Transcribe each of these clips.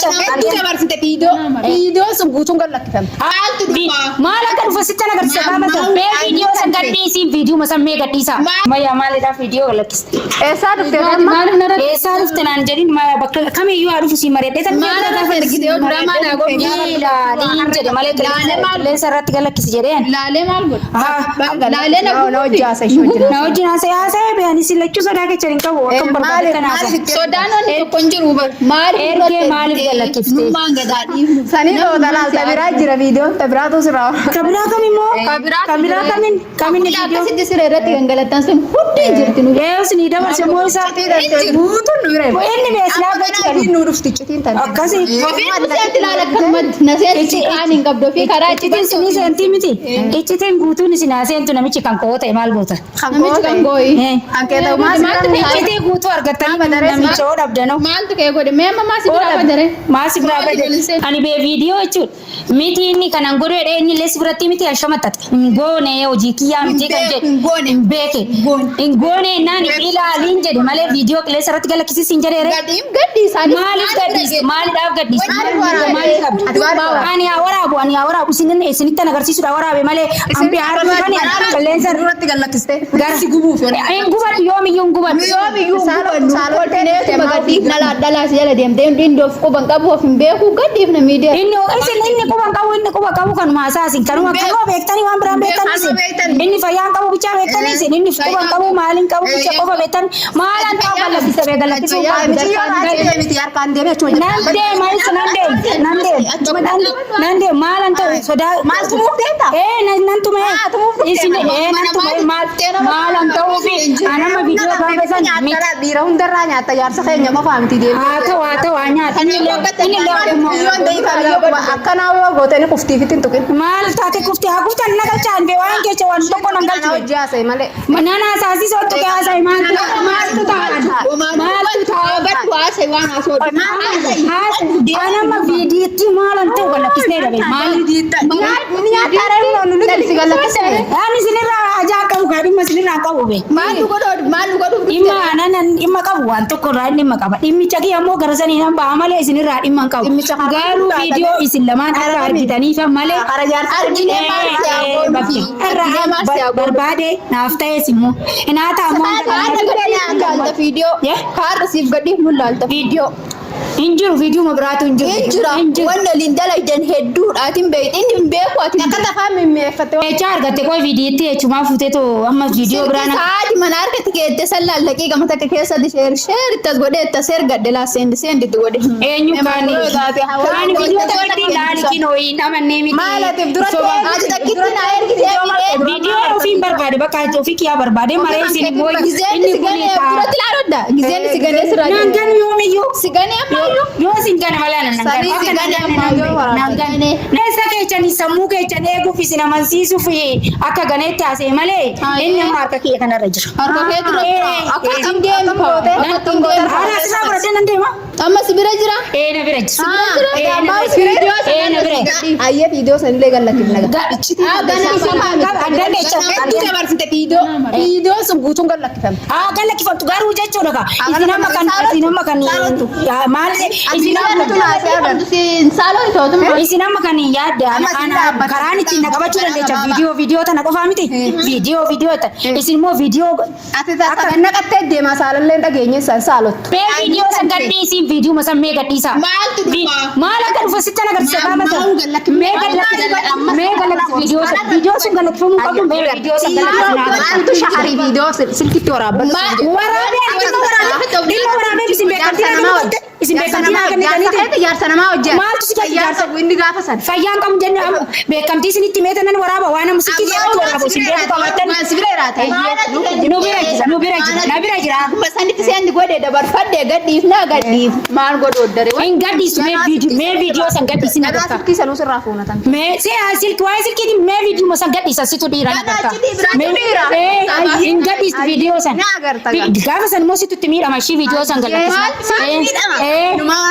Hedduu dabarsite viidiyoo. Viidiyoon sun guutuun gad lakkifamte. Maaltu dhufa? Maal akka dhufu sitti agarsiisa gaafa ta'u. Mee viidiyoo san gadhiisii viidiyoo san mee gadhiisaa. Mayyaa maaliidhaaf viidiyoo lakkiste? Eessaa dhufte amma? Maaliif narra Eessaa dhufte naan jedhin bakka kamiyyuu haa dhufu si mari'adhee tan Maal irratti ergite yoo duraa maal haa godhu? Ilaaliin jedhe malee qilleensa irratti galakkisi jedheen. Laalee maal godhu? Haa. Laalee na Na gubuufi. hojii haasa ishee hojii. Na wajjin haasa'e haasa'e beeyani si lachuu sodaa kecha hin qabu akkam barbaade tan haasa'e. Sodaan wanni tokko hin jiru bar. Maaliif Ergee nurratti maaliif ergite? galakkifte? Nummaan gadaa dhiifnu. Sanii dhooda laal tabiraa jira viidiyoon tabiraatu sirraa. Kabiraa kam immoo? Kabiraa Kabiraa kamin? Kamin Fuula viidiyoo? akkasitti siree irratti gangalattan sun hundi hin jirti nu. Ee isin dabarse immoo isaa. Guutuun nu bira. Inni beesilaa gochuu qabu. Nu dhufti iccitiin tan. Akkasii. Ofiin seenti ilaala akkanumatti na seenti kaan hin qabdu ofii karaa Iccitiin sinii seentii miti. Iccitiin guutuun isin haa seentu namichi kan koo ta'e maal goota? Namichi kan gooyi. Kan kee ta'u maal Maaltu kee godhe? Iccitii guutuu argattanii namicha oo dhabdanoo. Maaltu kee godhe? Mee amma maasi biraa badare? Maasi biraa bade. Ani bee viidiyoo jechuudha. Miti inni kanan godhu jedhee inni illee si biratti miti ashamaxxate. Hin goone hojii kiyyaa miti kan jedhu. Hin goone. Hin beeke. Hin goone naan ilaaliin jedhe malee viidiyoo qilleensa irratti galakkisiis hin jedheere. Gadhiif gadhi isaanii. Maaliif gadhiis? Maaliidhaaf gadhiis? Maaliif waraabde? Maaliif qabdi? Ani haa waraabu, ani haa waraabu. Isin isinitti agarsiisuudha waraabe malee ambi harka kan qilleensa Duratti gallakkiste. gara gubuuf. Hin gubadhu yoomiyyuu hin gubadhu. Yoomiyyuu hin gubannu. Kolfineetuma gadhiifna laadhalaas jala deemtee hundi of quban qabu of hin beeku gadhiifna miidiyaa. Inni isin inni quban qabu inni quba qabu kanuma isaa isin kanuma kanuma beektanii waan biraan beektanii isin inni fayyaan qabu bichaa beektanii isin inni quban qabu maaliin qabu bicha qofa beektan maalaan ta'u gallakkiste bee gallakkisuu qabu. Miciyyoon achi deemiti harkaan deemee achuma jira. Nan deema isa nan deema nan deema nan deema maalan ta'u sodaa. Maal tumuuf deemta? Ee nan tume Haa, tumuuf dhufte isin mana. ee nan tume maal maalan ta'uu fi anama viidiyoo gaafa san miti. Nyaataa dhiira hundarraa nyaatta jaarsa keenya qofaa miti deemte. Haa ta'u haa ta'u haa nyaatu. Inni illee inni illee ogummaa. Biyyoon da'iifaa biyyoo quba akkanaa yoo gootanii kuftiifitti hin tuqin. Maal taate kufte haa kuftan na galchaan bee waan keessa waan tokko nan Kana galchu. hojii haasa'e malee. Nana asaasii soottu kee haasa'e maaltu maaltu ta'an maaltu ta'an. Badhu haasa'e waan haasa'u. Anama viidiyotti maalan ta'u galakkisnee dhabe maal. Inni nyaataa reefu nu nuti si gallakkisne. Waan isinirraa ajaa qabu kaa dhimma isinirraa qabu be. Maal nu godhu maal nu godhuuf Dhimma anan dhimma qabu waan tokko irraa dhimma qaba. Dhimmicha kiyya ammoo gara sanii nan ba'a malee isinirraa dhimma hin qabu. Dhimmicha karaa Garuu guddaa viidiyoo isin lamaan akka argitaniif malee. Kara jaarsa Arginee maal si haa goonu? Arginee maal si haa goonu? Barbaade naaf ta'es immoo. Hinaa ammoo. Haadha gadhiif nu laalta viidiyoo. Yee? Haadha siif gadhiif nu laalta viidiyoo. Hin jiru viidiyoo biraatu hin jiru. Hin jira. Hin jiru. Wanni waliin dalagdan hedduudha. Ati hin beektu. Inni hin beeku ati hin Akka tafaa mimmi'eeffatte. Jechaa argatte qoy viidiyootti jechumaa fuutee too amma viidiyoo Silkii biraa na. sa'aatii mana harkatti keette san laallaqii gama takka keessatti sheer sheer itti as godhee itti as ergadhe laa seendi seendi itti godhe. Eenyu kaani? Kaani viidiyoo takkitti laali kinoo hin amannee miti. Maal atiif duratti Soba. Ati takkitti naa ergitee miree. Viidiyoo ofiin barbaade bakka ofii kiyyaa barbaade maree isin immoo Gizeen inni si kun ganee duratti laalodda. Gizeen si ganee sirraa Naan ganu yoomiyyuu. Si ganee ammayyuu. Yoo isin gane malee nan ganu. Sanii si Akka nan gane gane ammayyuu. nan gane. Eessa keechanii sammuu keechan eeguuf isin amansiisuuf akka ganeetti haasa'e malee inni amma harka kiyya kanarra jira. Harka kee dura jira. Akkatti hin deemu. Akkatti hin deemu. Haala asirraa fudhadhee nan deema. Amma si bira jira. Ee na bira jira. Si bira jira. Ee na bira jira. Ee na bira jira. Ayyee viidiyoo sanillee gallakkifna. Iccitii Hedduu dabarsite viidiyoo. Viidiyoon sun guutuun gad lakkifamte. Haa galakkifamtu garuu jechuudha kaa. Isin amma kan isin amma kan maal isin amma isin amma kan yaadde ana karaan ittiin na qabachuu dandeecha viidiyoo viidiyoo tana qofaa miti viidiyoo viidiyoo tana isin immoo viidiyoo Ati takka naqattee deemaa saalallee hin dhageenye san saalottu. Mee viidiyoo san gadhiisii viidiyoo san mee gadhiisaa. Maaltu dhufa? Maal akka dhufa sitti agarsiisa gaafa ta'u. Mee galakkisi mee galakkisi viidiyoo san viidiyoo sun galakkifamuu qabu mee viidiyoo san galakkisi. Maaltu shaharii viidiyoo silkitti waraabbatu. Waraabee dhimma waraabee dhimma waraabee isin beekamtii naa kennite isin beekamtii naa kennitaniiti. Jaarsa namaa hojjeta. Maaltu si keessa jaarsa? Inni gaafa san. Fayyaan qabu jenne amma beekamtii isinitti meeta nan waraaba waan amma sitti jedhamtu waraabu isin beeku qabaattan. Si bira jiraata. Nu bira jira nu bira jira na bira jira. Akkuma sanitti seendi godhe dabarfadhe gadhiifnaa gadhiif maal godhu oddare. Hin gadhiisu mee viidiyoo mee viidiyoo san gadhiisi na Ganaa bakka. silkii sanuu sirraa fuunatan. Mee si silkii waa'ee silkiitiin mee viidiyoo san gadhiisa situ dhiira na bakka. Situ dhiira. Mee hin gadhiistu viidiyoo san. Na agarta Vi- Gaafa san immoo situ itti miidhama ishii viidiyoo san galakkisa. Maal miidhama? Inumaa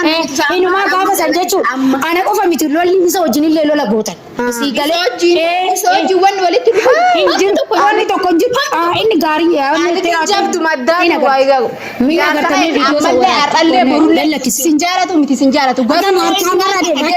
Inumaa gaafa san jechuun Amma. ana qofa miti lolli isa wajjin illee lola gootan. Sii galee. Isa wajjin wanni walitti dhufu Hin jiru. Wanni tokko hin jiru. Inni gaarii Ati jabdu maddaatu waa eegalu. Miila agartanii viidiyoo isa Ammallee har'allee borullee lakkisi. sin jaalatu miti sin jaalatu. Garuu harkaan irra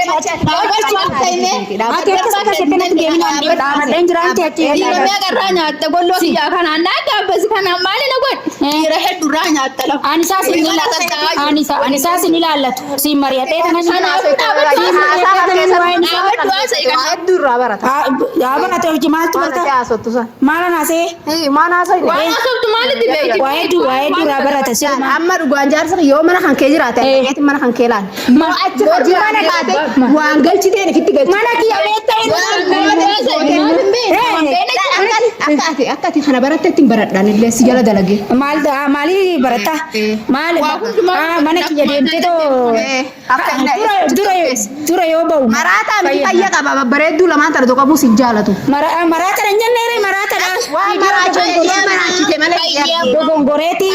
deema. Ati akkas akkas jettee natti deemina dhaabadheen jiraanti achi. Dhiira meeqa irraa nyaatta golloo kiyyaa kanaan naa gaabbasi kanaan maali na godhi? Dhiira hedduu irraa nyaatta lafa. Ani isaa sin ilaallatu. Ani isaa sin ilaallatu. Siin mari'adhee kanan Kanaafuu dhaabadhu dhaabadhu haasa'e Waa kana. hedduu irraa barata. Dhaabata hojii maaltu Waan ati barta? haasottu san. Maal anaasee? Maal haasofne? Waan haasoftu maalitti beekti? Waa hedduu irraa barata sirma. Amma dhugaan jaarsa yoo mana kan kee jiraate dhaqeetiin mana kan kee laal. Achi kan jiraate taate waan galchiteen ifitti galchite. Mana kiyya beektaa Akka ati kana baratte ittiin baradhaan illee si jala dalagee. Maal maalii baratta? Maal Waa hundumaa mana kiyya deemtee too Akka inni dura dura dura yoo ba'u. Maraataa miti fayya qaba babbareedduu lamaan tana tokko buus hin jaalatu. Maraata dha jenneere maraata dha. Waan maraachite malee. Dogongoreeti.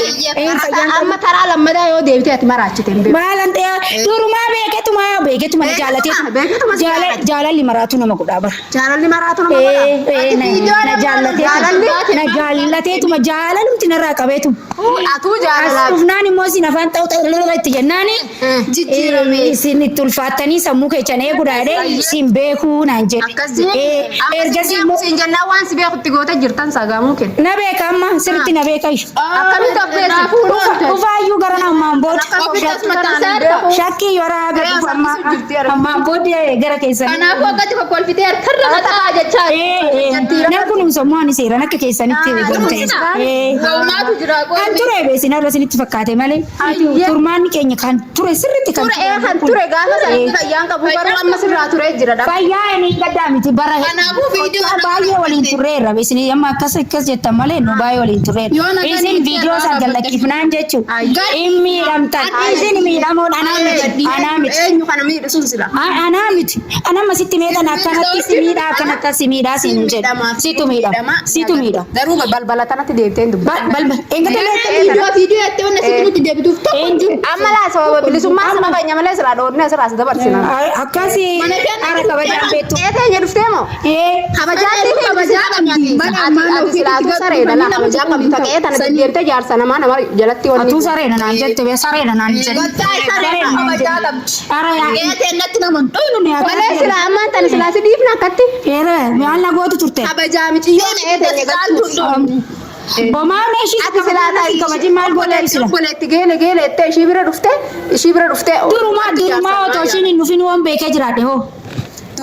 Amma taraa lammadaa yoo deebite ati maraachite hin beeku. Maalan ta'e durumaa beeketuma beeketuma na jaallatee Beeketuma si jaalate. Jaalalli maraatu nama godhaa bara. Jaalalli maraatu nama godha. Na jaallateetuma na jaallateetuma jaalalumti narraa qabeetuma. Atuu As jaalalaaf. dhufnaan immoo isin afaan xawu xawu itti jennaani. Jijjiirame. Isin itti ulfaattanii sammuu keessan eeguudha jedhee isin beekuu naan jedhe. Akkas jedhe. Ergasii immoo Siin jennaan waan si beekutti goota jirtan sagaamuu kenna. Na beeka, amma sirriitti na beeka iyyuu. Akkamitti of beeksiftu? Dhufaayyuu gara ammaan booda. Ofitti as maxxansaa Shakkii yeroo gara dhufu ammaan booda gara keessan. Kanaafuu akkatti kokkolfitee harkarra mataa jechaa. Nan kunuunsa immoo ani seeraan akka keessanitti godhu ta'e. Ga'umaatu jira. Kan ture beesin irra isinitti fakkaate malee turmaanni keenya kan ture sirriitti kan Ture kan ture gaafa sanatti fayyaan qabu garuu amma sirraa turee jira. Fayyaa inni gaddaa miti bara Kanaafuu viidiyoo baay'ee waliin turreerra beesin amma akkas akkas jettan malee nu baay'ee waliin turreerra. Yoo nagaan Isin itti viidiyoo san irraa gallakkifnaan jechuun hin miidhamtan, isin miidhamoon anaa miti, anaa miti. Eenyu kana miidhu sun sila. Anaa miti. Anamma sitti meetan akkanatti si miidhaa, akkanatti si miidhaa siin jedhu. Situ miidhama, situ miidhama. Garuu balbala tanatti deebitee hin dubbatu. Balbal eeggatee Viidiyoo viidiyoo jettee wanna sitti nutti deebituuf tokko hin jiru. Amma laa sababa bilisummaa sana keenya malee silaa dhoodnee asirraa as dabarsina. Akkasi ara kabajaan beektu. Ee, teenya dhuftee moo? Ee. Kabajaatti Kabajaa qabdi. Mana ammaan Ati silaatuu sareedha laa kabajaa qabdu taqee tana deddeebitee jaarsa namaa nama jalatti wanni. Atuu sareedha naan jette bee, sareedha naan jette. Saree kabajaa qabdi. Ara yaa. Qeetee natti nama hin dhuynu. Malee silaa ammaan tani silaa si dhiifna akkatti. Eera maal na gootu turte? Kabajaa miciyyoo qe'ee teenya galchuuf. Homaa meeshii Ati silaa ta'i kabajii maal gootee sila? Obboleetti geele geele jettee ishii bira dhuftee ishii bira dhuftee. Durumaa durumaa otoo ishiin hin dhufin waan beekee jiraadhe hoo.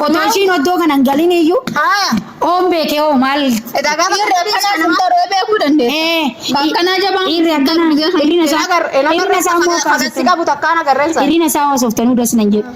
Otoo ishiin oddoo kana hin galin iyyuu oon beekee hoo maal? Edaa gaafa Dhiirri akkanaa sun taroo beekuu dandeessa. Ee. Akkanaa jabaan. Dhiirri akkanaa hirrina isaa hirrina isaa immoo Kabajsi kaasiftan. qabu takkaan agarreen sana. Hirrina isaa haasoftanuu das nan jedhu.